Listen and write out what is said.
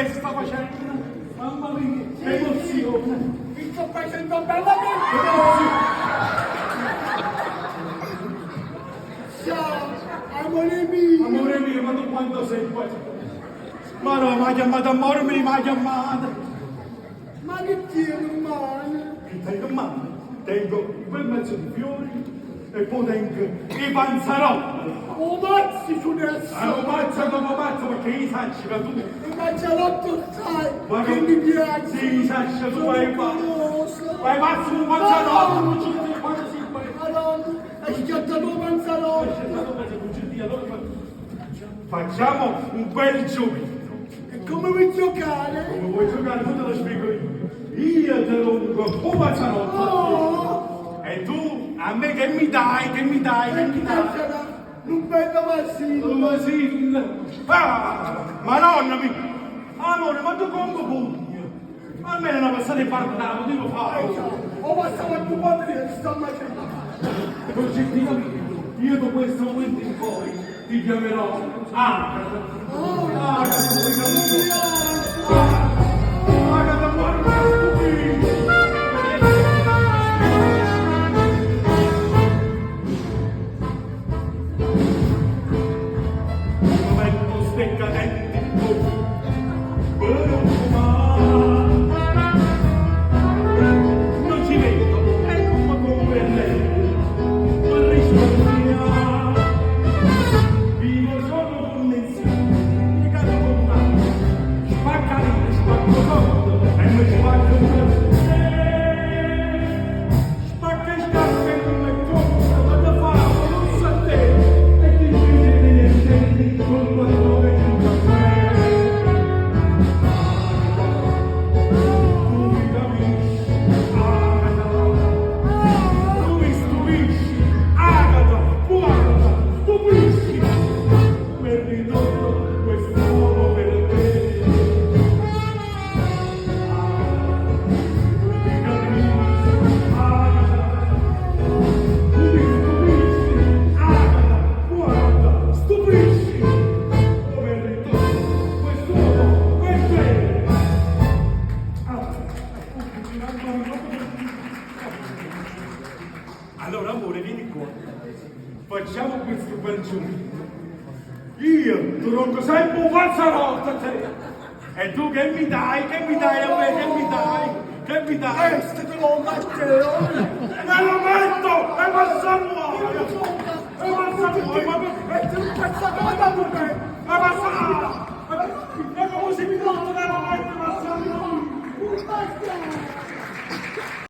Che sta facendo? Mamma mia, che emozione! Mi sto facendo bella Che emozione! Ciao, amore mio. Amore mio, ma tu quanto sei qua? Ma no, mi ha chiamato amore mio, mi ha chiamato! Ma che tieni in mano? Che tengo in mano? Tengo un bel mezzo di fiori e poi tengo i panzarotti. O mazzi su adesso. Ah, non mazza come mazza perché io sacci che tu. E mangiarotto sai, Ma che mi piace. Sì, sacci tu Sono vai pazzo. curioso. Vai pazzo un panzarotto, non ci devi fare sì, vai. Madonna, hai schiattato un panzarotto. Facciamo un bel giochino. E come vuoi giocare? Come vuoi giocare? Tu te lo spiego io. Io te lo un panzarotto. Oh, E tu a me che mi dai, che mi dai, che e mi chi dai? sarà? Un bello vasino. Ma sì, ah, madonna mia! Amore, ma tu come pugni? Almeno una passata di parlare, devo fare. Ho passato a tuo padre che sta mangiando. Concettina mia, io da questo momento in poi ti chiamerò Agata. Oh, Agata, vuoi capire? Agata, guarda, stupito! Momento steccadenti per un fumare. Non ci vedo, è come converrei per risparmiare. Vivo solo con menzione, legato con mano. Spacca lì, spacco sotto, e mi spacco il Spacca e scacca e non mi conta, ma da fare, non sa te. E ti dice niente, colpa tua che un caffè. Tu mi capisci, Agata. Tu mi stupisci, Agata, guarda, stupisci. Per ridotto quest'uomo per te. Mi capisci, Agata. Tu mi stupisci, Agata, guarda, stupisci. Come è ridotto quest'uomo per te. Allora amore, vieni qua. Facciamo questo bel giochino. Io ti rompo sempre un panzerotto a te. E tu che mi dai? Che mi dai a me? Che mi dai? Che mi dai? Questo te lo Matteo. Me lo metto e passa muoio! E passa muoio! Ma E tu pazzato da me. ma passa! Ma come si mi tolto me lo metto passa muoio! Un bastardo.